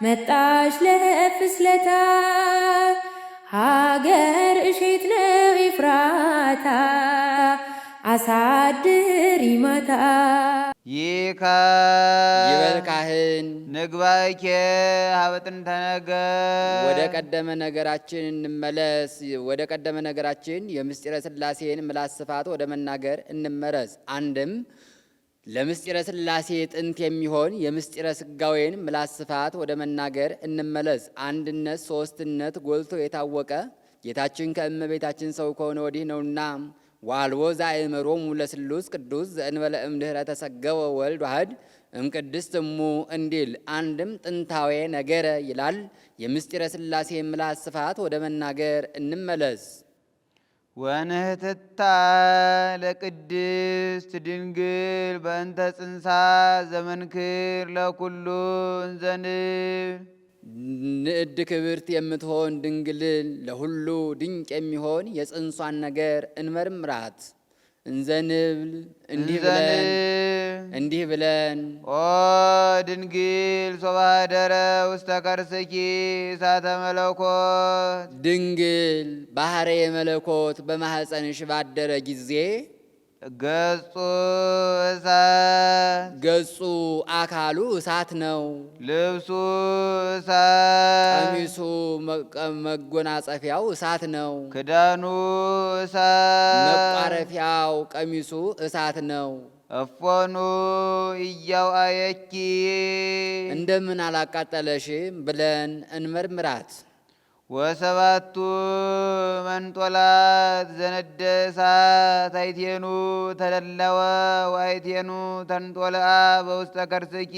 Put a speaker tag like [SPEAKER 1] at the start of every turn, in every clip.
[SPEAKER 1] መጣች ለፍስለታ ሀገር እሼት ነው ኤፍራታ አሳድሪ ማታ።
[SPEAKER 2] ይካ
[SPEAKER 3] ይበል ካህን።
[SPEAKER 2] ንግባእኬ ሀበ ጥንተ ነገር።
[SPEAKER 3] ወደ ቀደመ ነገራችን እንመለስ። ወደ ቀደመ ነገራችን የምስጢረ ሥላሴን ምላስ ስፋት ወደ መናገር እንመለስ። አንድም ለምስጢረ ሥላሴ ጥንት የሚሆን የምስጢረ ሥጋዌን ምላስ ስፋት ወደ መናገር እንመለስ። አንድነት ሶስትነት ጎልቶ የታወቀ ጌታችን ከእመቤታችን ሰው ከሆነ ወዲህ ነውና፣ ወአልቦ ዘአእመሮሙ ለስሉስ ቅዱስ ዘእንበለ እምድኅረ ተሰገወ ወልድ ዋህድ እምቅድስት እሙ እንዲል፣ አንድም ጥንታዊ ነገረ ይላል። የምስጢረ ሥላሴ ምላስ ስፋት ወደ መናገር እንመለስ።
[SPEAKER 2] ወንህትታ ለቅድስት ድንግል በእንተ ጽንሳ ዘመንክር ለኩሉ እንዘንብ።
[SPEAKER 3] ንዕድ ክብርት የምትሆን ድንግልን ለሁሉ ድንቅ የሚሆን የጽንሷን ነገር እንመርምራት። እንዘንብል እንዲህ ብለን
[SPEAKER 2] እንዘንብ
[SPEAKER 3] እንዲህ ብለን
[SPEAKER 2] ኦ ድንግል ሶበ ኀደረ ውስተ ከርስኪ እሳተ መለኮት።
[SPEAKER 3] ድንግል ባሕርየ መለኮት በማኅፀንሽ ባደረ ጊዜ
[SPEAKER 2] ገጹ እሳት።
[SPEAKER 3] ገጹ አካሉ እሳት ነው።
[SPEAKER 2] ልብሱ እሳት።
[SPEAKER 3] ቀሚሱ መጎናጸፊያው እሳት ነው።
[SPEAKER 2] ክዳኑ እሳት።
[SPEAKER 3] መቋረፊያው ቀሚሱ እሳት ነው።
[SPEAKER 2] እፎኑ ኢያውአየኪ።
[SPEAKER 3] እንደምን አላቃጠለሽም ብለን እንመርምራት።
[SPEAKER 2] ወሰባቱ መንጦላት ዘነደ እሳት አይቴኑ ተደለወ ወአይቴኑ ተንጦልአ በውስተ ከርስኪ።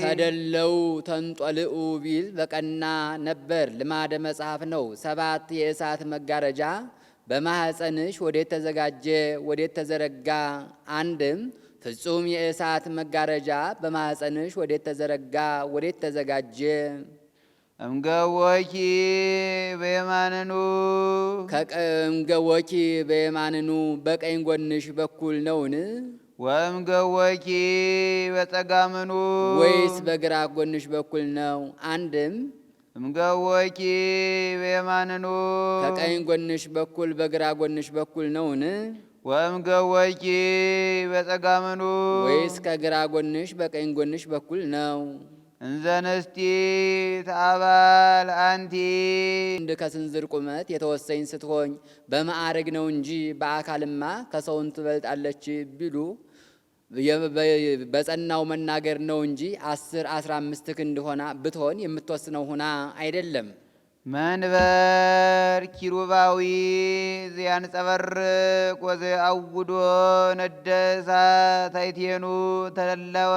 [SPEAKER 3] ተደለው ተንጦልኡ ቢል በቀና ነበር። ልማደ መጽሐፍ ነው። ሰባት የእሳት መጋረጃ በማኅፀንሽ ወዴት ተዘጋጀ? ወዴት ተዘረጋ? አንድም ፍጹም የእሳት መጋረጃ በማኅፀንሽ ወዴት ተዘረጋ? ወዴት ተዘጋጀ?
[SPEAKER 2] እምገቦኪ በየማንኑ።
[SPEAKER 3] ከእምገቦኪ በየማንኑ በቀኝ ጎንሽ በኩል ነውን?
[SPEAKER 2] ወእምገቦኪ በጸጋምኑ።
[SPEAKER 3] ወይስ በግራ ጎንሽ በኩል ነው? አንድም
[SPEAKER 2] እምገቦኪ በየማንኑ።
[SPEAKER 3] ከቀኝ ጎንሽ በኩል በግራ ጎንሽ በኩል ነውን?
[SPEAKER 2] ወእምገቦኪ በጸጋምኑ።
[SPEAKER 3] ወይስ ከግራ ጎንሽ በቀኝ ጎንሽ በኩል ነው?
[SPEAKER 2] እንዘ ንስቲት አባል አንቲ።
[SPEAKER 3] እንድ ከስንዝር ቁመት የተወሰኝ ስትሆኝ በማዕረግ ነው እንጂ በአካልማ ከሰውን ትበልጣለች ቢሉ በጸናው መናገር ነው እንጂ 10 15 ክንድ ሆና ብትሆን የምትወስነው ሆና አይደለም።
[SPEAKER 2] መንበር ኪሩባዊ ዘያንጸበርቅ ወዘአውዶ ነደ እሳት አይቴኑ ተደለወ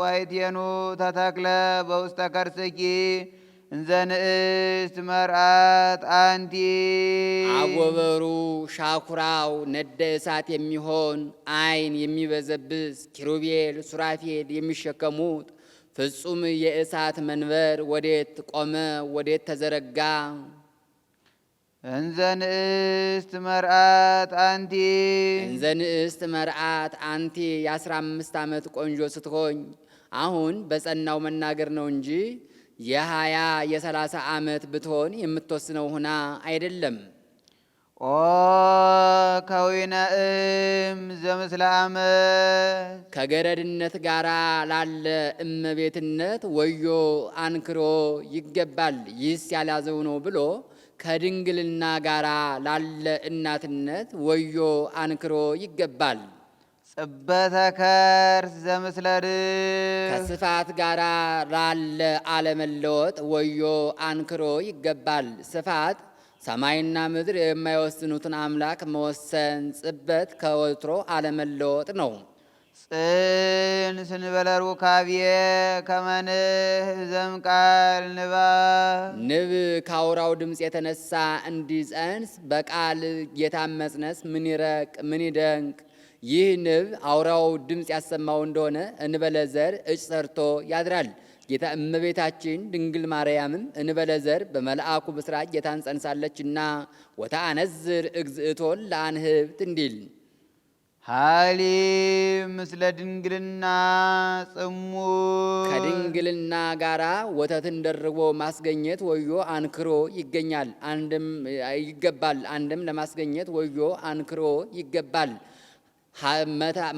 [SPEAKER 2] ወአይቴኑ ተተክለ በውስተ ከርስኪ እንዘ ንእስት መርአት አንቲ።
[SPEAKER 3] አጎበሩ ሻኩራው ነደ እሳት የሚሆን ዓይን የሚበዘብዝ ኪሩቤል ሱራፌል የሚሸከሙት ፍጹም የእሳት መንበር ወዴት ቆመ? ወዴት ተዘረጋ?
[SPEAKER 2] እንዘ ንእስት መርአት አንቲ።
[SPEAKER 3] እንዘ ንእስት መርአት አንቲ የ15 ዓመት ቆንጆ ስትሆኝ አሁን በጸናው መናገር ነው እንጂ የ20 የ30 ዓመት ብትሆን የምትወስነው ሆና አይደለም።
[SPEAKER 2] ኦ ከዊነ እም ዘምስለ አመት።
[SPEAKER 3] ከገረድነት ጋር ላለ እመቤትነት ወዮ አንክሮ ይገባል። ይህስ ያልያዘው ነው ብሎ ከድንግልና ጋር ላለ እናትነት ወዮ አንክሮ ይገባል።
[SPEAKER 2] ጽበተ ከርስ ዘምስለ ርህ።
[SPEAKER 3] ከስፋት ጋር ላለ አለመለወጥ ወዮ አንክሮ ይገባል። ስፋት ሰማይና ምድር የማይወስኑትን አምላክ መወሰን፣ ጽበት ከወትሮ አለመለወጥ ነው።
[SPEAKER 2] ጽንስ እንበለ ሩካቤ ከመ ንህ ዘእምቃል ንባብ።
[SPEAKER 3] ንብ ካውራው ድምፅ የተነሳ እንዲጸንስ በቃል ጌታን መጽነስ ምን ይረቅ ምን ይደንቅ? ይህ ንብ አውራው ድምፅ ያሰማው እንደሆነ እንበለ ዘር እጭ ሰርቶ ያድራል። ጌታ እመቤታችን ድንግል ማርያምም እንበለ ዘር በመልአኩ ብስራት ጌታን ጸንሳለችና ወተአነዝር እግዝእቶን ለአንህብት እንዲል።
[SPEAKER 2] ሐሊብ ምስለ ድንግልና ጽሙር
[SPEAKER 3] ከድንግልና ጋራ ወተትን ደርቦ ማስገኘት ወዮ አንክሮ ይገኛል። አንድም ይገባል። አንድም ለማስገኘት ወዮ አንክሮ ይገባል።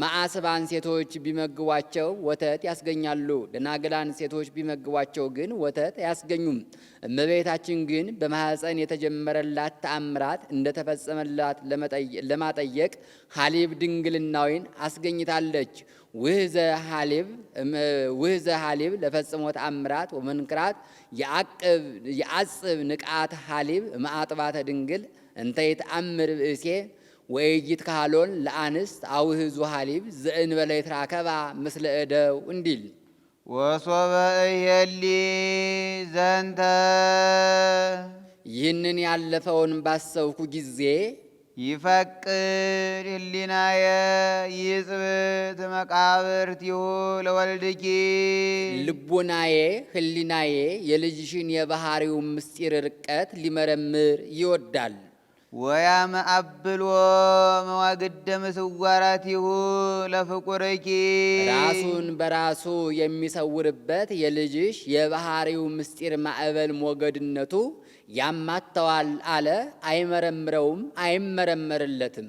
[SPEAKER 3] መዓስባን ሴቶች ቢመግቧቸው ወተት ያስገኛሉ። ደናግላን ሴቶች ቢመግቧቸው ግን ወተት አያስገኙም። እመቤታችን ግን በማኅፀን የተጀመረላት ተአምራት እንደተፈጸመላት ለማጠየቅ ሐሊብ ድንግልናዊን አስገኝታለች። ውህዘ ሐሊብ ለፈጽሞ ተአምራት ወመንክራት የአጽብ ንቃት ሐሊብ ማአጥባተ ድንግል እንተ ይትአምር ብእሴ ወይይት ካሎን ለአንስት አውህዙ ሐሊብ ዘእንበለ ይትራከባ ምስለ እደው እንዲል።
[SPEAKER 2] ወሶበ እሄሊ ዘንተ
[SPEAKER 3] ይህንን ያለፈውን ባሰብኩ ጊዜ
[SPEAKER 2] ይፈቅድ ህሊናየ ይጽብት መቃብርቲሁ ለወልድኪ
[SPEAKER 3] ልቡናዬ ህሊናዬ የልጅሽን የባህሪውን ምስጢር ርቀት ሊመረምር ይወዳል።
[SPEAKER 2] ወያመአብሎ መዋግደ ምስዋራቲሁ ለፍቁርኪ
[SPEAKER 3] ራሱን በራሱ የሚሰውርበት የልጅሽ የባህሪው ምስጢር ማዕበል ሞገድነቱ ያማተዋል አለ። አይመረምረውም፣ አይመረመርለትም።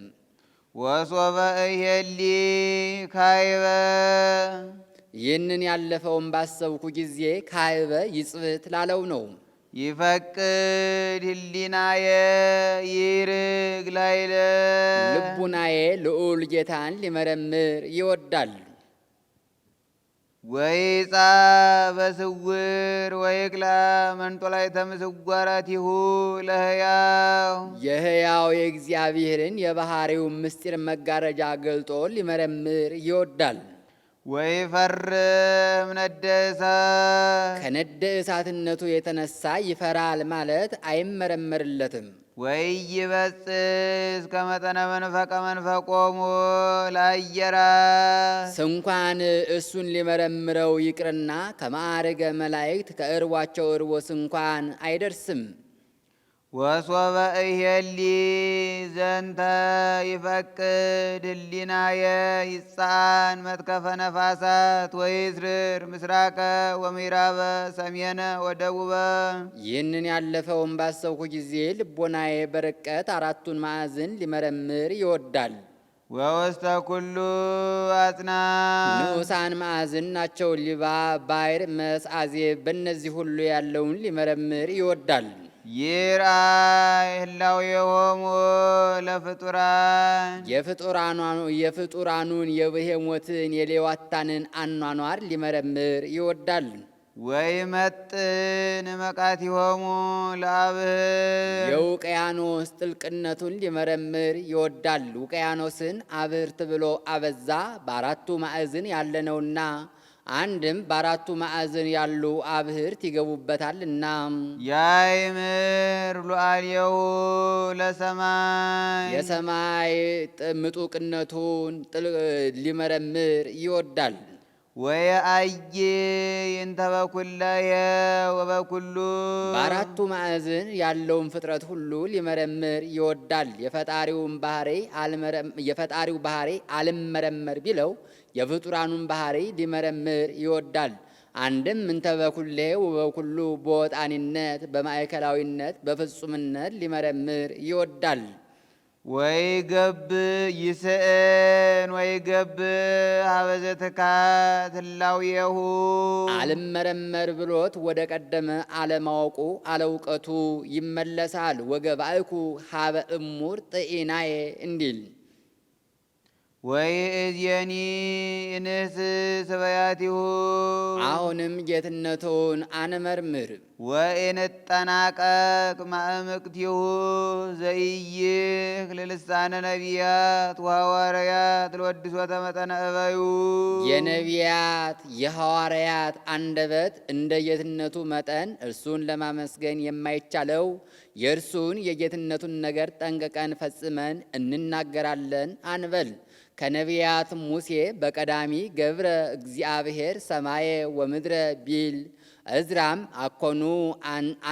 [SPEAKER 2] ወሶበ እሄሊ ካይበ
[SPEAKER 3] ይህንን ያለፈውን ባሰብኩ ጊዜ ካይበ ይጽብት ላለው ነው።
[SPEAKER 2] ይፈቅድ ህሊናየ ይርግ ላይለ
[SPEAKER 3] ልቡናዬ ልዑል ጌታን ሊመረምር ይወዳል።
[SPEAKER 2] ወይጻ በስውር ወይቅላ መንጦላዕተ ምስዋራቲሁ ለሕያው
[SPEAKER 3] የሕያው የእግዚአብሔርን የባህሪው ምስጢር መጋረጃ ገልጦ ሊመረምር ይወዳል።
[SPEAKER 2] ወይፈርህ እምነደ እሳት
[SPEAKER 3] ከነደ እሳትነቱ የተነሳ ይፈራል ማለት አይመረመርለትም።
[SPEAKER 2] ወኢይበጽሕ እስከ መጠነ መንፈቀ መንፈቆሙ ለአየራት
[SPEAKER 3] ስንኳን እሱን ሊመረምረው ይቅርና ከማዕርገ መላእክት ከእርቧቸው እርቦ ስንኳን አይደርስም።
[SPEAKER 2] ወሶበ እሄሊ ዘንተ ይፈቅድ ህሊናየ ይጻን መትከፈ ነፋሳት ወይስርር ምስራቀ ወምዕራበ ሰሜነ ወደቡበ
[SPEAKER 3] ይህንን ያለፈውን ባሰብኩ ጊዜ ልቦናዬ በርቀት አራቱን ማዕዝን ሊመረምር ይወዳል።
[SPEAKER 2] ወውስተ ኩሉ አጽናፍ
[SPEAKER 3] ንዑሳን ማዕዝን ናቸው። ሊባ፣ ባይር፣ መስ፣ አዜብ በእነዚህ ሁሉ ያለውን ሊመረምር ይወዳል።
[SPEAKER 2] ይርአይ ህላዌሆሙ ለፍጡራን
[SPEAKER 3] የፍጡራኑን የብሄሞትን የሌዋታንን አኗኗር ሊመረምር ይወዳል።
[SPEAKER 2] ወይመጥን መቃቲሆሙ ለአብህር
[SPEAKER 3] የውቅያኖስ ጥልቅነቱን ሊመረምር ይወዳል። ውቅያኖስን አብርት ብሎ አበዛ፣ በአራቱ ማዕዝን ያለነውና አንድም በአራቱ ማዕዝን ያሉ አብህርት ይገቡበታልና።
[SPEAKER 2] ያይምር ሉዓልየሁ ለሰማይ
[SPEAKER 3] የሰማይ ምጡቅነቱን ሊመረምር ይወዳል።
[SPEAKER 2] ወየአይ እንተ በኩለየ ወበኩሉ
[SPEAKER 3] በአራቱ ማዕዝን ያለውን ፍጥረት ሁሉ ሊመረምር ይወዳል። የፈጣሪው ባህሪ አልመረመር ቢለው የፍጡራኑን ባህሪ ሊመረምር ይወዳል። አንድም እንተ በኩሌ ወበኩሉ በወጣኒነት በማዕከላዊነት በፍጹምነት ሊመረምር ይወዳል።
[SPEAKER 2] ወይገብ ይስእን ወይገብ ሀበ ዘትካት ህላዌሁ
[SPEAKER 3] አልመረመር ብሎት ወደ ቀደመ አለማወቁ አለውቀቱ ይመለሳል። ወገባእኩ ሀበ እሙር ጥኢናዬ እንዲል።
[SPEAKER 2] ወይእዜኒ እንስ ስበያቲሁ
[SPEAKER 3] አሁንም ጌትነቱን አንመርምር።
[SPEAKER 2] ወኢንጠናቀቅ ማእምቅቲሁ ዘይይህ ለልሳነ ነቢያት ወሐዋርያት ለወድሶተ መጠነ እበዩ
[SPEAKER 3] የነቢያት የሐዋርያት አንደበት እንደ ጌትነቱ መጠን እርሱን ለማመስገን የማይቻለው የእርሱን የጌትነቱን ነገር ጠንቅቀን ፈጽመን እንናገራለን አንበል። ከነቢያት ሙሴ በቀዳሚ ገብረ እግዚአብሔር ሰማየ ወምድረ ቢል እዝራም አኮኑ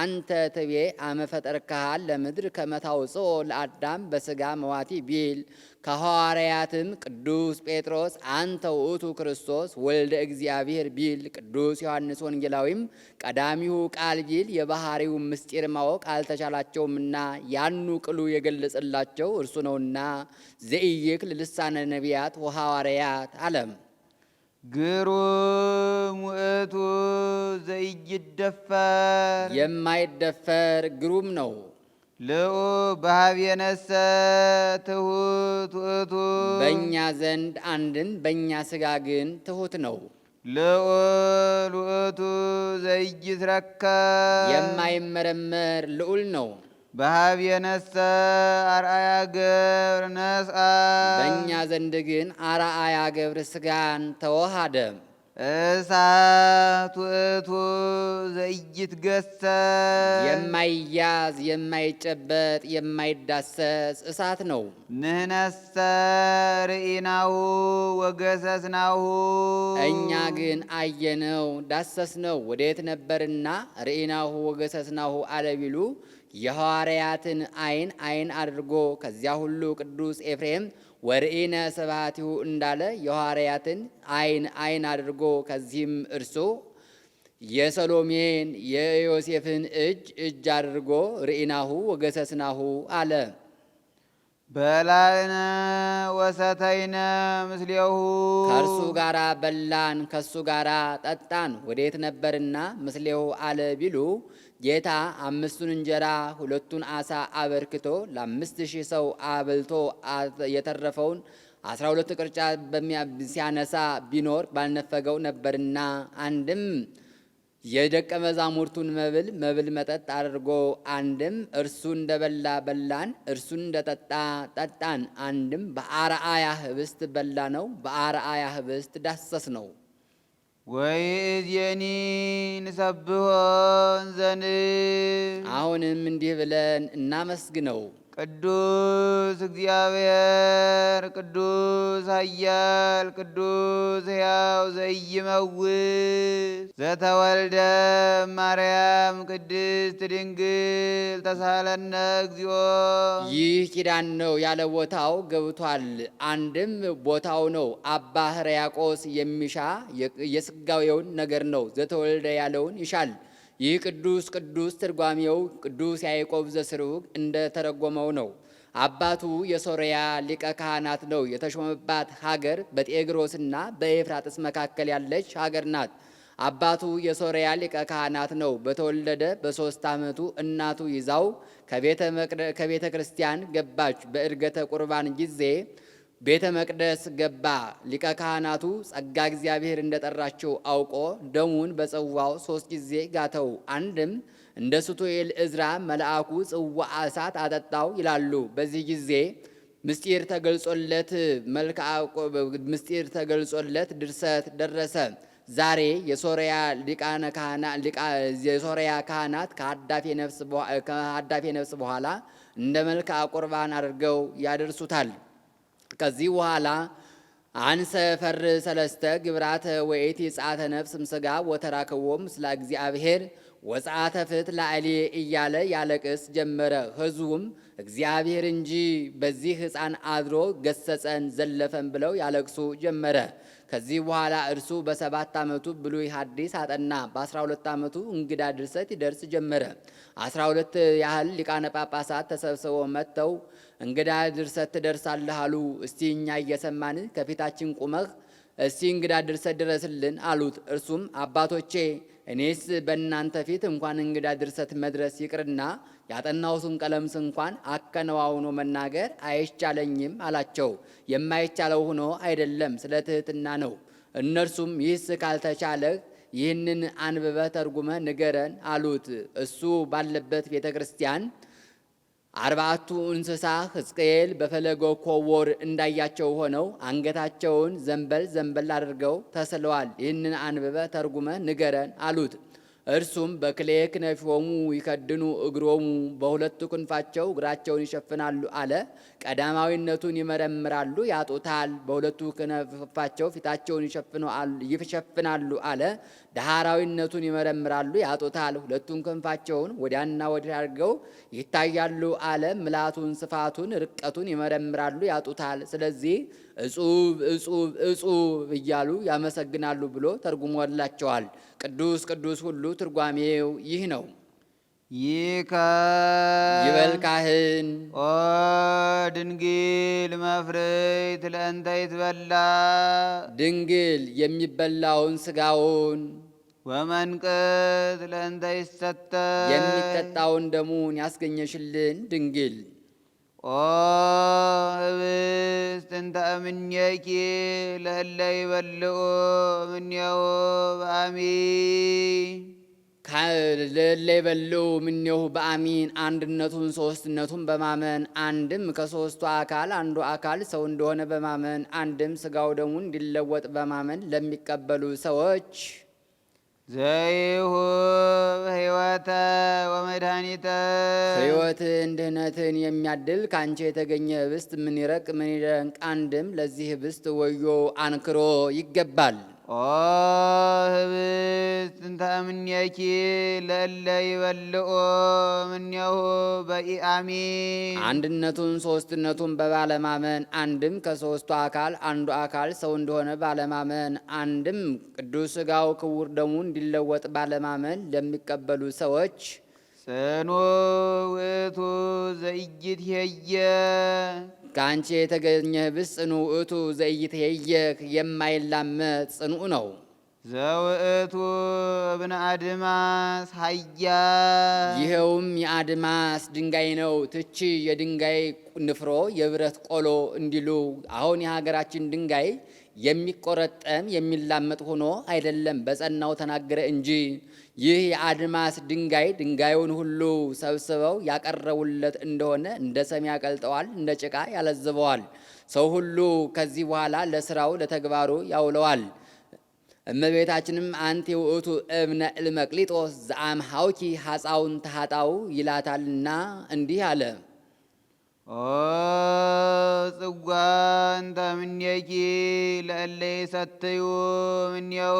[SPEAKER 3] አንተ ትቤ አመ ፈጠርክሃ ለምድር ከመ ታውፅኦ ለአዳም በስጋ መዋቲ ቢል፣ ከሐዋርያትም ቅዱስ ጴጥሮስ አንተ ውእቱ ክርስቶስ ወልደ እግዚአብሔር ቢል፣ ቅዱስ ዮሐንስ ወንጌላዊም ቀዳሚሁ ቃል ቢል የባህሪው ምስጢር ማወቅ አልተቻላቸውምና ያኑ ቅሉ የገለጸላቸው እርሱ ነውና ዘኢይክል ልሳነ ነቢያት ወሐዋርያት አለም።
[SPEAKER 2] ግሩም ውእቱ ዘኢይደፈር
[SPEAKER 3] የማይደፈር ግሩም ነው።
[SPEAKER 2] ልዑል በኀቤነሰ ትሑት ውእቱ
[SPEAKER 3] በእኛ ዘንድ አንድም በእኛ ሥጋ ግን ትሑት ነው።
[SPEAKER 2] ልዑል ውእቱ ዘኢይትረከብ
[SPEAKER 3] የማይመረመር ልዑል ነው።
[SPEAKER 2] በኀቤነሰ አርአያ ገብር ነስአ
[SPEAKER 3] በእኛ ዘንድ ግን አርአያ ገብር ሥጋን ተዋሃደ።
[SPEAKER 2] እሳት ውእቱ ዘኢይትገሰጽ
[SPEAKER 3] የማይያዝ፣ የማይጨበጥ፣ የማይዳሰስ እሳት ነው።
[SPEAKER 2] ንሕነሰ ርኢናሁ ወገሰስናሁ
[SPEAKER 3] እኛ ግን አየነው፣ ዳሰስነው። ወዴት ነበርና ርኢናሁ ወገሰስናሁ አለ ቢሉ የሐዋርያትን አይን አይን አድርጎ ከዚያ ሁሉ ቅዱስ ኤፍሬም ወርኢነ ስብሐቲሁ እንዳለ የሐዋርያትን አይን አይን አድርጎ ከዚህም እርሱ የሰሎሜን የዮሴፍን እጅ እጅ አድርጎ ርኢናሁ ወገሰስናሁ አለ።
[SPEAKER 2] በላዕነ ወሰተይነ ምስሌሁ
[SPEAKER 3] ከእርሱ ጋራ በላን፣ ከእሱ ጋራ ጠጣን። ወዴት ነበርና ምስሌሁ አለ ቢሉ ጌታ አምስቱን እንጀራ ሁለቱን አሳ አበርክቶ ለ5,000 ሰው አብልቶ የተረፈውን 12 ቅርጫት ሲያነሳ ቢኖር ባልነፈገው ነበርና፣ አንድም የደቀ መዛሙርቱን መብል መብል መጠጥ አድርጎ፣ አንድም እርሱ እንደበላ በላን፣ እርሱ እንደጠጣ ጠጣን፣ አንድም በአርአያ ህብስት በላ ነው፣ በአርአያ ህብስት ዳሰስ ነው።
[SPEAKER 2] ወይእዜኒ ንሰብሖ እንዘንብል
[SPEAKER 3] አሁንም እንዲህ ብለን እናመስግነው።
[SPEAKER 2] ቅዱስ እግዚአብሔር ቅዱስ ኃያል ቅዱስ ሕያው ዘኢይመውት ዘተወልደ እማርያም ቅድስት ድንግል ተሳለነ እግዚኦ።
[SPEAKER 3] ይህ ኪዳን ነው ያለ ቦታው ገብቷል። አንድም ቦታው ነው። አባ ሕርያቆስ የሚሻ የስጋዌውን ነገር ነው። ዘተወልደ ያለውን ይሻል። ይህ ቅዱስ ቅዱስ ትርጓሜው ቅዱስ ያዕቆብ ዘስሩግ እንደተረጎመው ነው። አባቱ የሶርያ ሊቀ ካህናት ነው። የተሾመባት ሀገር በጤግሮስና በኤፍራጥስ መካከል ያለች ሀገር ናት። አባቱ የሶርያ ሊቀ ካህናት ነው። በተወለደ በ3 ዓመቱ እናቱ ይዛው ከቤተ ክርስቲያን ገባች። በዕርገተ ቁርባን ጊዜ ቤተ መቅደስ ገባ። ሊቀ ካህናቱ ጸጋ እግዚአብሔር እንደጠራቸው አውቆ ደሙን በጽዋው 3 ጊዜ ጋተው። አንድም እንደ ሱቱኤል እዝራ መልአኩ ጽዋ እሳት አጠጣው ይላሉ። በዚህ ጊዜ ምስጢር ተገልጾለት መልክዓ ምስጢር ተገልጾለት ድርሰት ደረሰ። ዛሬ የሶርያ ሊቃነ ካህናት የሶርያ ካህናት ከአዳፌ ነፍስ በኋላ እንደ መልክዓ ቁርባን አድርገው ያደርሱታል። ከዚህ በኋላ አንሰ ፈር ሰለስተ ግብራተ ወኢቲ ጸአተ ነፍስ እምሥጋ ወተራክቦ ምስለ እግዚአብሔር ወጸአተ ፍትሕ ላዕሌ እያለ ያለቅስ ጀመረ። ሕዝቡም እግዚአብሔር እንጂ በዚህ ሕፃን አድሮ ገሰጸን ዘለፈን ብለው ያለቅሱ ጀመረ። ከዚህ በኋላ እርሱ በ7 ዓመቱ ብሉይ ሐዲስ አጠና። በ12 ዓመቱ እንግዳ ድርሰት ይደርስ ጀመረ። 12 ያህል ሊቃነ ጳጳሳት ተሰብስበው መጥተው እንግዳ ድርሰት ትደርሳለህ አሉ። እስቲ እኛ እየሰማን ከፊታችን ቁመህ እስቲ እንግዳ ድርሰት ድረስልን አሉት። እርሱም አባቶቼ እኔስ በእናንተ ፊት እንኳን እንግዳ ድርሰት መድረስ ይቅርና ያጠናሁትን ቀለምስ እንኳን አከናውኖ መናገር አይቻለኝም አላቸው። የማይቻለው ሆኖ አይደለም፣ ስለ ትሕትና ነው። እነርሱም ይህስ ካልተቻለህ ይህንን አንብበህ ተርጉመህ ንገረን አሉት። እሱ ባለበት ቤተ ክርስቲያን 4ቱ እንስሳ ሕዝቅኤል በፈለገ ኮቦር እንዳያቸው ሆነው አንገታቸውን ዘንበል ዘንበል አድርገው ተስለዋል። ይህንን አንብበህ ተርጉመህ ንገረን አሉት። እርሱም በክልኤ ክነፊሆሙ ይከድኑ እግሮሙ፣ በሁለቱ ክንፋቸው እግራቸውን ይሸፍናሉ አለ። ቀዳማዊነቱን ይመረምራሉ ያጡታል። በሁለቱ ክንፋቸው ፊታቸውን ይሸፍናሉ አለ። ዳህራዊነቱን ይመረምራሉ ያጡታል። ሁለቱን ክንፋቸውን ወዲያና ወዲህ አድርገው ይታያሉ አለ። ምላቱን፣ ስፋቱን፣ ርቀቱን ይመረምራሉ ያጡታል። ስለዚህ እጹብ እጹብ እጹብ እያሉ ያመሰግናሉ ብሎ ተርጉሞላቸዋል። ቅዱስ ቅዱስ ሁሉ ትርጓሜው ይህ ነው።
[SPEAKER 2] ይከ
[SPEAKER 3] ይበል ካህን።
[SPEAKER 2] ኦ ድንግል መፍርይት ለእንተ ይትበላዕ
[SPEAKER 3] ድንግል የሚበላውን ስጋውን
[SPEAKER 2] ወመንቅት ለእንተ ይሰተይ
[SPEAKER 3] የሚጠጣውን ደሙን ያስገኘሽልን ድንግል፣
[SPEAKER 2] ኦ ህብስት እንተ እምኔኪ ለእለ ይበልዑ እምኔሁ በአሚን
[SPEAKER 3] ለእለ ይበልዑ እምኔሁ በአሚን አንድነቱን ሶስትነቱን በማመን፣ አንድም ከሶስቱ አካል አንዱ አካል ሰው እንደሆነ በማመን፣ አንድም ስጋው ደሙ እንዲለወጥ በማመን ለሚቀበሉ ሰዎች
[SPEAKER 2] ዘይሁብ ሕይወተ ወመድኃኒተ
[SPEAKER 3] ሕይወትን ድህነትን የሚያድል ከአንቺ የተገኘ ህብስት ምን ይረቅ ምን ይደንቅ! አንድም ለዚህ ህብስት ወዮ አንክሮ ይገባል።
[SPEAKER 2] ኦ ህብስት እንተ እምኔኪ ለእለ ይበልዑ እምኔሁ በኢአሚን
[SPEAKER 3] አንድነቱን ሶስትነቱን በባለማመን፣ አንድም ከሶስቱ አካል አንዱ አካል ሰው እንደሆነ ባለማመን፣ አንድም ቅዱስ ስጋው ክቡር ደሙ እንዲለወጥ ባለማመን ለሚቀበሉ ሰዎች
[SPEAKER 2] ጽኑ ውእቱ ዘኢይትሄየ
[SPEAKER 3] ከአንቺ የተገኘ ህብስት ጽኑ ውእቱ ዘኢይትሄየክ የማይላመጥ ጽኑዕ ነው።
[SPEAKER 2] ዘውእቱ እብነ አድማስ ኃያል
[SPEAKER 3] ይኸውም የአድማስ ድንጋይ ነው። ትቺ የድንጋይ ንፍሮ የብረት ቆሎ እንዲሉ አሁን የሀገራችን ድንጋይ የሚቆረጠም የሚላመጥ ሆኖ አይደለም፣ በጸናው ተናገረ እንጂ። ይህ የአድማስ ድንጋይ ድንጋዩን ሁሉ ሰብስበው ያቀረቡለት እንደሆነ እንደ ሰም ያቀልጠዋል፣ እንደ ጭቃ ያለዝበዋል። ሰው ሁሉ ከዚህ በኋላ ለስራው ለተግባሩ ያውለዋል። እመቤታችንም አንቲ ውእቱ እብነ እልመቅሊጦስ ዘአምሃውኪ ሐፃውን ተሃጣው ይላታልና እንዲህ አለ።
[SPEAKER 2] ኦ ጽዋ እንተ እምኔኪ ለእለ ይሰትዩ እምኔሁ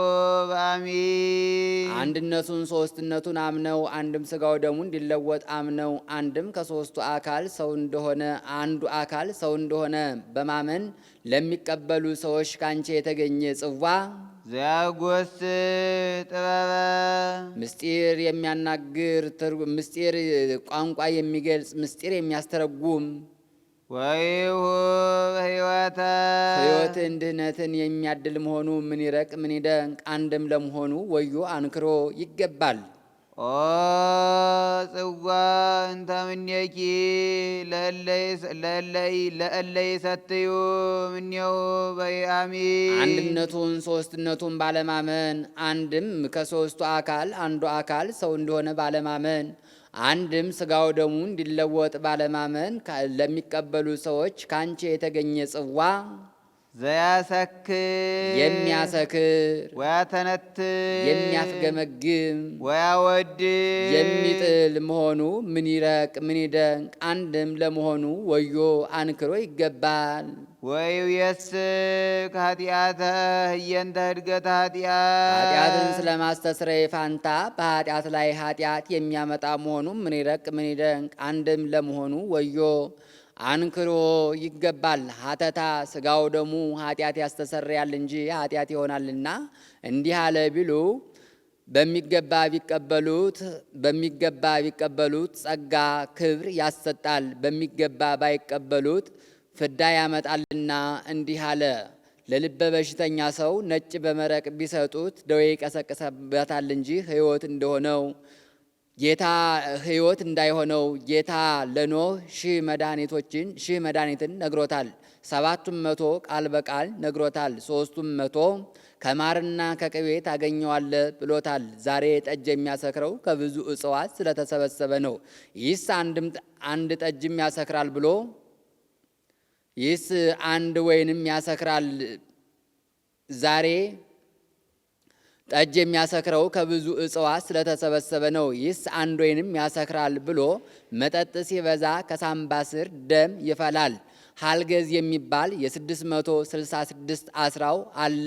[SPEAKER 2] በአሚን
[SPEAKER 3] አንድነቱን ሶስትነቱን አምነው፣ አንድም ስጋው ደሙ እንዲለወጥ አምነው፣ አንድም ከሶስቱ አካል ሰው እንደሆነ አንዱ አካል ሰው እንደሆነ በማመን ለሚቀበሉ ሰዎች ካንቺ የተገኘ ጽዋ
[SPEAKER 2] ዘያጎስ ጥበበ
[SPEAKER 3] ምስጢር የሚያናግር ምስጢር ቋንቋ የሚገልጽ ምስጢር የሚያስተረጉም
[SPEAKER 2] ወይሁብ ሕይወተ
[SPEAKER 3] ሕይወትን ድህነትን የሚያድል መሆኑ ምን ይረቅ ምን ይደንቅ! አንድም ለመሆኑ ወዮ አንክሮ ይገባል።
[SPEAKER 2] ኦ ጽዋ እንተ እምኔኪ ለእለ ይሰትዩ እምኔሁ በኢአሚን
[SPEAKER 3] አንድነቱን ሶስትነቱን ባለማመን፣ አንድም ከሶስቱ አካል አንዱ አካል ሰው እንደሆነ ባለማመን፣ አንድም ስጋው ደሙ እንዲለወጥ ባለማመን ለሚቀበሉ ሰዎች ካንቺ የተገኘ ጽዋ
[SPEAKER 2] ዘያሰክር
[SPEAKER 3] የሚያሰክር
[SPEAKER 2] ወያተነትር
[SPEAKER 3] የሚያፍገመግም
[SPEAKER 2] ወያወድ
[SPEAKER 3] የሚጥል መሆኑ ምን ይረቅ ምን ይደንቅ! አንድም ለመሆኑ ወዮ አንክሮ ይገባል።
[SPEAKER 2] ወይየስክ ኃጢአተ ህየንተ ህድገተ ኃጢአት
[SPEAKER 3] ኃጢአትን ስለማስተስረይ ፋንታ በኃጢአት ላይ ኃጢአት የሚያመጣ መሆኑ ምን ይረቅ ምን ይደንቅ! አንድም ለመሆኑ ወዮ አንክሮ ይገባል። ሀተታ ስጋው ደሙ ኃጢአት ያስተሰርያል እንጂ ኃጢአት ይሆናልና እንዲህ አለ ቢሉ በሚገባ ቢቀበሉት ጸጋ ክብር ያሰጣል፣ በሚገባ ባይቀበሉት ፍዳ ያመጣልና እንዲህ አለ። ለልበ በሽተኛ ሰው ነጭ በመረቅ ቢሰጡት ደዌ ይቀሰቅስበታል እንጂ ሕይወት እንደሆነው ጌታ ሕይወት እንዳይሆነው ጌታ ለኖህ 1000 መድኃኒቶችን 1000 መድኃኒትን ነግሮታል። 700 ቃል በቃል ነግሮታል። 300 ከማርና ከቅቤ ታገኘዋለህ ብሎታል። ዛሬ ጠጅ የሚያሰክረው ከብዙ እጽዋት ስለተሰበሰበ ነው። ይህስ አንድ ጠጅም ያሰክራል ብሎ ይህስ አንድ ወይንም ያሰክራል። ዛሬ ጠጅ የሚያሰክረው ከብዙ እጽዋት ስለተሰበሰበ ነው። ይህስ አንድ ወይንም ያሰክራል ብሎ መጠጥ ሲበዛ ከሳምባ ስር ደም ይፈላል። ሀልገዝ የሚባል የ666 አስራው አለ።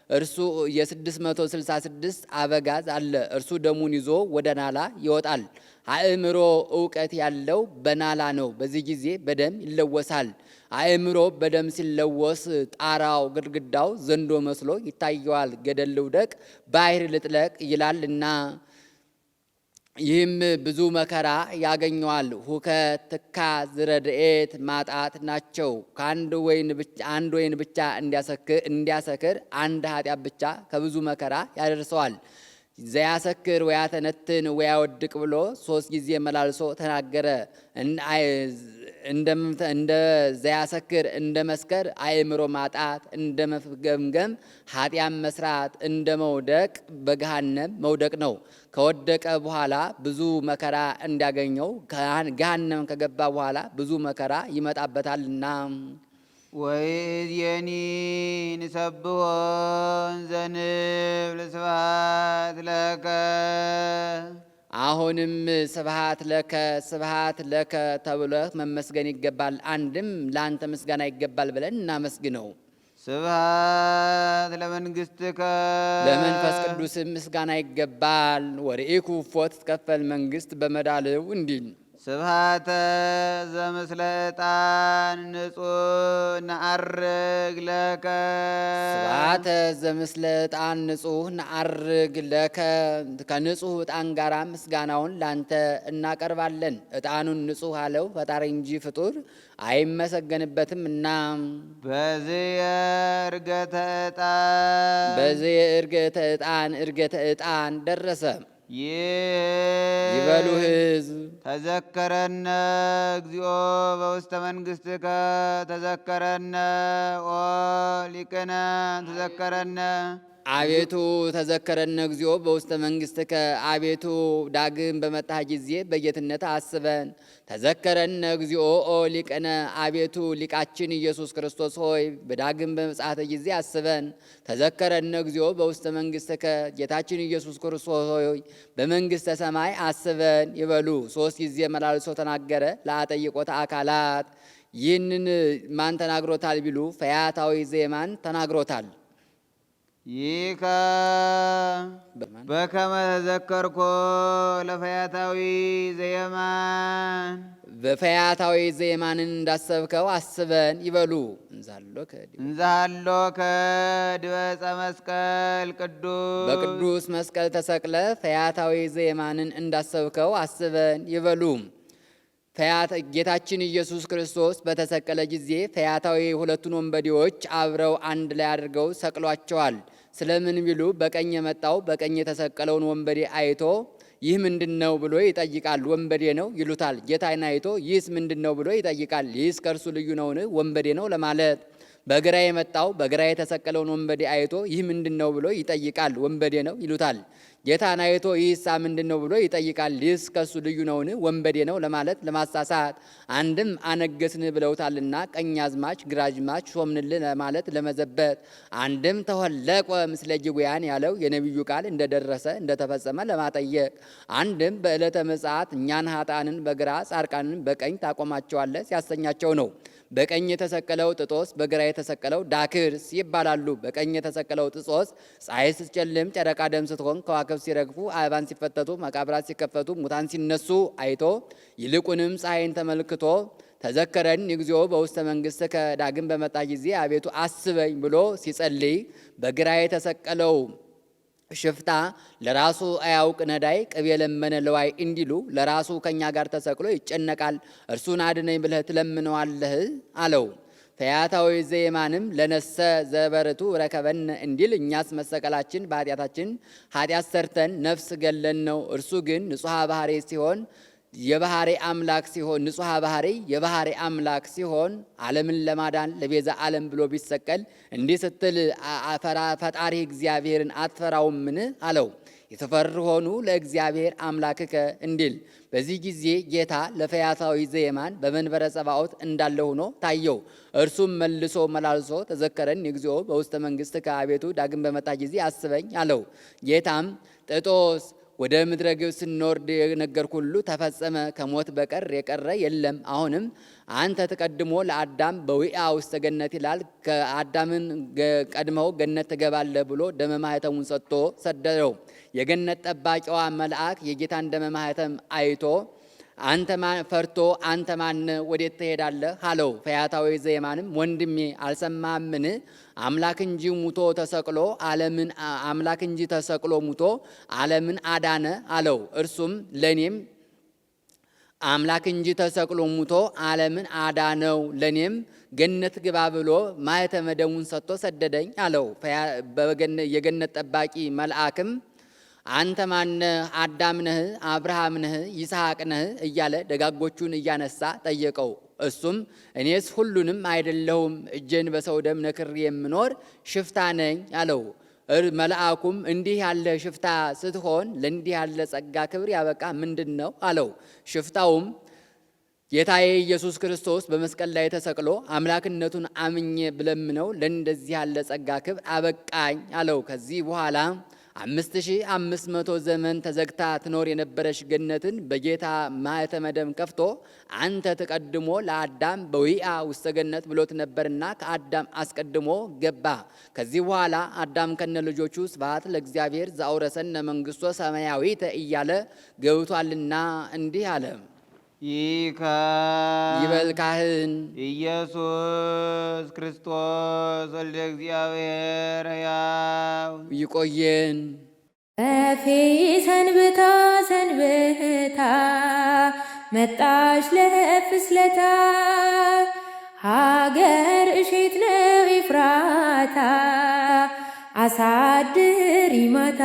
[SPEAKER 3] እርሱ የ666 አበጋዝ አለ። እርሱ ደሙን ይዞ ወደ ናላ ይወጣል። አእምሮ እውቀት ያለው በናላ ነው። በዚህ ጊዜ በደም ይለወሳል። አእምሮ በደም ሲለወስ ጣራው ግድግዳው ዘንዶ መስሎ ይታየዋል። ገደል ልውደቅ ባህር ልጥለቅ ይላልና ይህም ብዙ መከራ ያገኘዋል። ሁከት፣ ትካዝ፣ ረድኤት ማጣት ናቸው። ከአንድ ወይን ብቻ አንድ ወይን ብቻ እንዲያሰክር አንድ ኃጢአት ብቻ ከብዙ መከራ ያደርሰዋል። ዘያሰክር ወያተነትን ወያወድቅ ብሎ ሶስት ጊዜ መላልሶ ተናገረ። እንደ ዘያሰክር እንደ መስከር አእምሮ ማጣት፣ እንደ መፍገምገም ኃጢአት መስራት፣ እንደ መውደቅ በገሃነም መውደቅ ነው። ከወደቀ በኋላ ብዙ መከራ እንዲያገኘው ገሃነም ከገባ በኋላ ብዙ መከራ ይመጣበታልና።
[SPEAKER 2] ወይእዜኒ ንሰብሖ እንዘ ንብል ስብሐት ለከ።
[SPEAKER 3] አሁንም ስብሐት ለከ ስብሐት ለከ ተብለህ መመስገን ይገባል። አንድም ለአንተ ምስጋና ይገባል ብለን እናመስግነው።
[SPEAKER 2] ስብሐት ለመንግሥትከ።
[SPEAKER 3] ለመንፈስ ቅዱስም ምስጋና ይገባል። ወርኢኩ እፎ ትትከፈል መንግስት በመዳልው እንዲል።
[SPEAKER 2] ስብሐተ ዘምስለ ዕጣን ንጹሕ ነዐርግ ለከ።
[SPEAKER 3] ስብሐተ ዘምስለ ዕጣን ንጹሕ ነዐርግ ለከ። ከንጹሕ ዕጣን ጋራ ምስጋናውን ላንተ እናቀርባለን። ዕጣኑን ንጹሕ አለው ፈጣሪ እንጂ ፍጡር አይመሰገንበትም እና።
[SPEAKER 2] በዝየ ዕርገተ ዕጣን።
[SPEAKER 3] በዚህ ዕርገተ ዕጣን ዕርገተ ዕጣን ደረሰ። ይበሉ ሕዝብ።
[SPEAKER 2] ተዘከረነ እግዚኦ በውስተ መንግሥትከ ተዘከረነ ኦ ሊቅነ ተዘከረነ።
[SPEAKER 3] አቤቱ ተዘከረነ እግዚኦ በውስተ መንግሥትከ። አቤቱ ዳግም በመጣህ ጊዜ በጌትነት አስበን። ተዘከረነ እግዚኦ ኦ ሊቅነ። አቤቱ ሊቃችን ኢየሱስ ክርስቶስ ሆይ በዳግም በምጽአተ ጊዜ አስበን። ተዘከረነ እግዚኦ በውስተ መንግሥትከ። ጌታችን ኢየሱስ ክርስቶስ ሆይ በመንግሥተ ሰማይ አስበን ይበሉ። ሶስት ጊዜ መላልሶ ተናገረ ለአጠይቆተ አካላት። ይህንን ማን ተናግሮታል ቢሉ ፈያታዊ ዘየማን ተናግሮታል።
[SPEAKER 2] ይከ በከመ ተዘከርኮ ለፈያታዊ ዘየማን።
[SPEAKER 3] በፈያታዊ ዘየማንን እንዳሰብከው አስበን ይበሉ። እንዛሎ
[SPEAKER 2] እንዘሃሎከ ዲበ ዕፀ መስቀል ቅዱስ።
[SPEAKER 3] በቅዱስ መስቀል ተሰቅለ ፈያታዊ ዘየማንን እንዳሰብከው አስበን ይበሉ። ጌታችን ኢየሱስ ክርስቶስ በተሰቀለ ጊዜ ፈያታዊ ሁለቱን ወንበዴዎች አብረው አንድ ላይ አድርገው ሰቅሏቸዋል። ስለምን ቢሉ በቀኝ የመጣው በቀኝ የተሰቀለውን ወንበዴ አይቶ ይህ ምንድን ነው ብሎ ይጠይቃል። ወንበዴ ነው ይሉታል። ጌታን አይቶ ይህስ ምንድን ነው ብሎ ይጠይቃል። ይህስ ከእርሱ ልዩ ነውን? ወንበዴ ነው ለማለት። በግራ የመጣው በግራ የተሰቀለውን ወንበዴ አይቶ ይህ ምንድን ነው ብሎ ይጠይቃል። ወንበዴ ነው ይሉታል። ጌታን አይቶ ይህሳ ምንድን ነው ብሎ ይጠይቃል። ይህስ ከእሱ ልዩ ነውን? ወንበዴ ነው ለማለት ለማሳሳት። አንድም አነገስን ብለውታልና ቀኛዝማች ግራዝማች ሾምንልህ ለማለት ለመዘበት። አንድም ተወለቆ ምስለ ጅጉያን ያለው የነቢዩ ቃል እንደደረሰ እንደተፈጸመ ለማጠየቅ። አንድም በዕለተ ምጽአት እኛን ኃጥአንን በግራ ጻድቃንን በቀኝ ታቆማቸዋለህ ሲያሰኛቸው ነው። በቀኝ የተሰቀለው ጥጦስ በግራ የተሰቀለው ዳክርስ ይባላሉ። በቀኝ የተሰቀለው ጥጦስ ፀሐይ ስትጨልም፣ ጨረቃ ደም ስትሆን፣ ከዋክብት ሲረግፉ፣ አእባን ሲፈተቱ፣ መቃብራት ሲከፈቱ፣ ሙታን ሲነሱ አይቶ ይልቁንም ፀሐይን ተመልክቶ ተዘከረኒ እግዚኦ በውስተ መንግሥትከ ዳግም በመጣ ጊዜ አቤቱ አስበኝ ብሎ ሲጸልይ፣ በግራ የተሰቀለው ሽፍታ ለራሱ አያውቅ ነዳይ ቅቤ ለመነ ለዋይ እንዲሉ ለራሱ ከኛ ጋር ተሰቅሎ ይጨነቃል። እርሱን አድነኝ ብለህ ትለምነዋለህ አለው። ፈያታዊ ዘየማንም ለነሰ ዘበርቱ ረከበን እንዲል እኛስ መሰቀላችን በኃጢአታችን ኃጢአት ሰርተን ነፍስ ገለን ነው። እርሱ ግን ንጹሐ ባህሪ ሲሆን የባህሪ አምላክ ሲሆን ንጹሐ ባህሪ የባህሪ አምላክ ሲሆን ዓለምን ለማዳን ለቤዛ ዓለም ብሎ ቢሰቀል እንዲህ ስትል ፈጣሪ እግዚአብሔርን አትፈራውምን? አለው። የተፈርሆኑ ለእግዚአብሔር አምላክከ እንዲል። በዚህ ጊዜ ጌታ ለፈያታዊ ዘየማን በመንበረ ጸባኦት እንዳለ ሆኖ ታየው። እርሱም መልሶ መላልሶ ተዘከረኒ እግዚኦ በውስተ መንግሥትከ፣ አቤቱ ዳግም በመጣ ጊዜ አስበኝ አለው። ጌታም ጥጦስ ወደ ምድረ ግብፅ ስንወርድ የነገርኩህ ሁሉ ተፈጸመ፣ ከሞት በቀር የቀረ የለም። አሁንም አንተ ተቀድሞ ለአዳም በዊአ ውስተ ገነት ይላል። ከአዳምን ቀድመው ገነት ትገባለህ ብሎ ደመ ማኅተሙን ሰጥቶ ሰደደው። የገነት ጠባቂዋ መልአክ የጌታን ደመ ማኅተም አይቶ አንተ ፈርቶ አንተ ማን ወዴት ትሄዳለህ? አለው። ፈያታዊ ዘየማንም ወንድሜ አልሰማህምን? አምላክ እንጂ ሙቶ ተሰቅሎ ዓለምን አምላክ እንጂ ተሰቅሎ ሙቶ ዓለምን አዳነ አለው። እርሱም ለኔም አምላክ እንጂ ተሰቅሎ ሙቶ ዓለምን አዳነው ለኔም ገነት ግባ ብሎ ማኅተመ ደሙን ሰጥቶ ሰደደኝ አለው። የገነት ጠባቂ መልአክም አንተ ማነህ? አዳም ነህ? አብርሃም ነህ? ይስሐቅ ነህ? እያለ ደጋጎቹን እያነሳ ጠየቀው። እሱም እኔስ ሁሉንም አይደለሁም፣ እጄን በሰው ደም ነክሬ የምኖር ሽፍታ ነኝ አለው። መልአኩም እንዲህ ያለ ሽፍታ ስትሆን ለእንዲህ ያለ ጸጋ ክብር ያበቃ ምንድን ነው አለው። ሽፍታውም ጌታዬ ኢየሱስ ክርስቶስ በመስቀል ላይ ተሰቅሎ አምላክነቱን አምኜ ብለምነው ለእንደዚህ ያለ ጸጋ ክብር አበቃኝ አለው። ከዚህ በኋላ 5500 ዘመን ተዘግታ ትኖር የነበረች ገነትን በጌታ ማኅተመ ደም ከፍቶ አንተ ተቀድሞ ለአዳም በዊአ ውስተ ገነት ብሎት ነበርና ከአዳም አስቀድሞ ገባ። ከዚህ በኋላ አዳም ከነ ልጆቹ ስብሐት ለእግዚአብሔር ዘአውረሰነ መንግሥቶ ሰማያዊተ እያለ ገብቷልና እንዲህ አለ።
[SPEAKER 2] ይከ
[SPEAKER 3] ይበል ካህን።
[SPEAKER 2] ኢየሱስ ክርስቶስ ወልደ እግዚአብሔር ሕያው።
[SPEAKER 3] ይቆየን።
[SPEAKER 1] ወፌ ሰንብታ ሰንብታ መጣች ለፍስለታ ሀገር እሼት ነው ኤፍራታ አሳድሪ ማታ።